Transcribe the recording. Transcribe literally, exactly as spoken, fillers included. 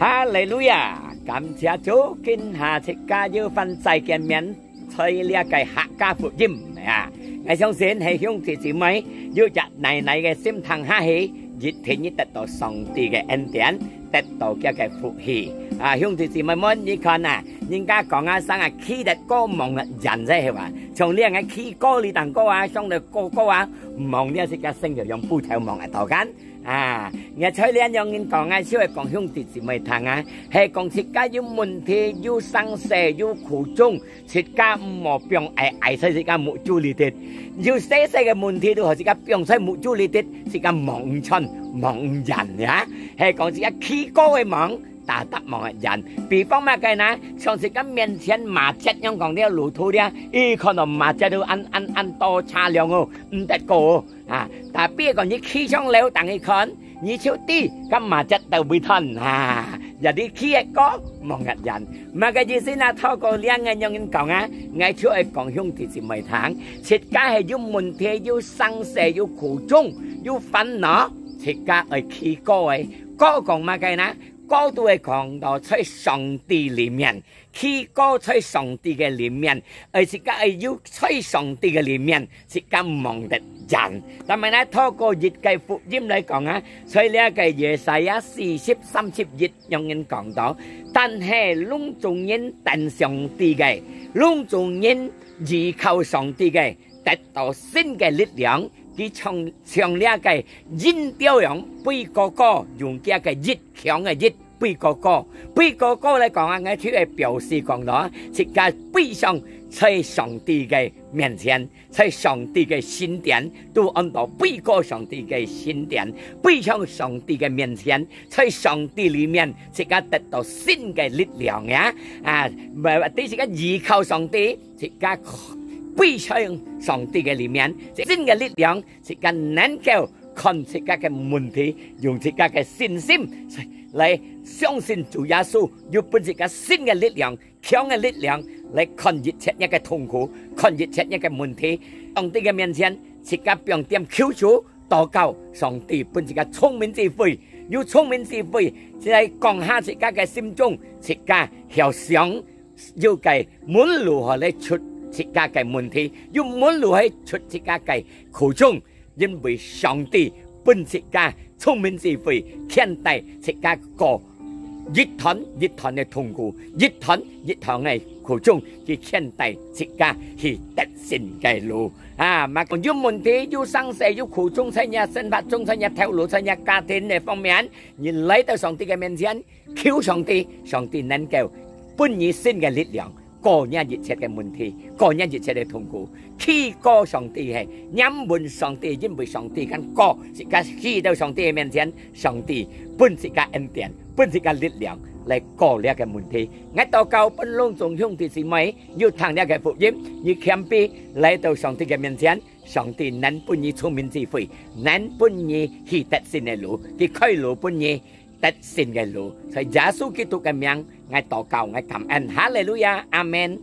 哈利路亞！感謝主，今下自家又翻再見面，在這个客家福音啊！𠊎相信係兄弟姊妹有隻耐耐个心聽下去，一定你得到上帝个恩典，得到佢个福氣啊！兄弟姊妹們，你看啊，人家講啊，生啊，企得高，望得遠，係吧？像這樣个企高，你當高啊，上得高高啊，望這自家生就用步頭望得到看。 啊，𠊎在這樣人講，𠊎就會講兄弟姊妹聽啊，係講自家有問題，有生事，有苦衷，自家毋好放矮矮在自家目珠裡底。有細細个問題都好，自家放在目珠裡底，自家望毋穿，望毋遠呀。係講自家企高个望，打得望得遠。比方麼个呢？像自家面前馬節樣講這路途這，一看到馬節都恁恁恁多車輛哦，毋得過哦。 啊，tapi講你企上樓頂去看，你就知該馬節到位斷啊，也你企个高，望得遠。麼个意思呢？透過這个樣人講啊，𠊎就愛講兄弟姊妹聽，自家係有問題，有生事，有苦衷，有煩惱，自家愛企高个。高講麼个呢？高都係講到在上帝裡面， 企高在上帝个裡面，愛自家愛有在上帝个裡面，自家望得遠。但係呢，透過一个福音來講啊，在這个Yesaya四十三十一樣人講到，但係攏總人等上帝个，攏總人依靠上帝个，得到新个力量，佢像像這个鷹鳥樣飛高高，用佢个翼強个翼 飛高高，飛高高來講啊，𠊎就係表示講咯，自家飛上在上帝个面前，在上帝个神殿，都安到飛高上帝个神殿，飛上上帝个面前，在上帝裡面，自家得到新个力量呀！啊，毋，對自家依靠上帝，自家飛上上帝个裡面，新个力量，自家能夠 看自家个問題，用自家个信心來相信主耶穌，有分自家新个力量、強个力量來看一切你个痛苦，看一切你个問題。上帝个面前，自家放點求主、禱告，上帝分自家聰明智慧，有聰明智慧，來講下自家个心中，自家曉想，有个門路好來出自家个問題，有門路好出自家个苦衷。 因為上帝分自家聰明智慧，牽帶自家過一段一段个痛苦，一段一段个苦衷，佢牽帶自家去得勝个路。啊，嘛講有問題、有生事、有苦衷，在你生活中、在你頭路、在你家庭个方面，你來到上帝个面前， 求上帝，上帝能夠分你新个力量，過你一切个問題，過你一切个痛苦。祈告上帝係，仰望上帝，因為上帝敢過，自家去到上帝个面前，上帝分自家恩典，分自家力量來過這个問題。𠊎禱告分攏總兄弟姊妹，有聽這个福音，你謙卑來到上帝个面前，上帝能分你聰明智慧，能分你去得勝个路，佢開路分你 得勝个路。在耶穌基督个名，𠊎禱告，𠊎感恩。哈利路亞，阿們。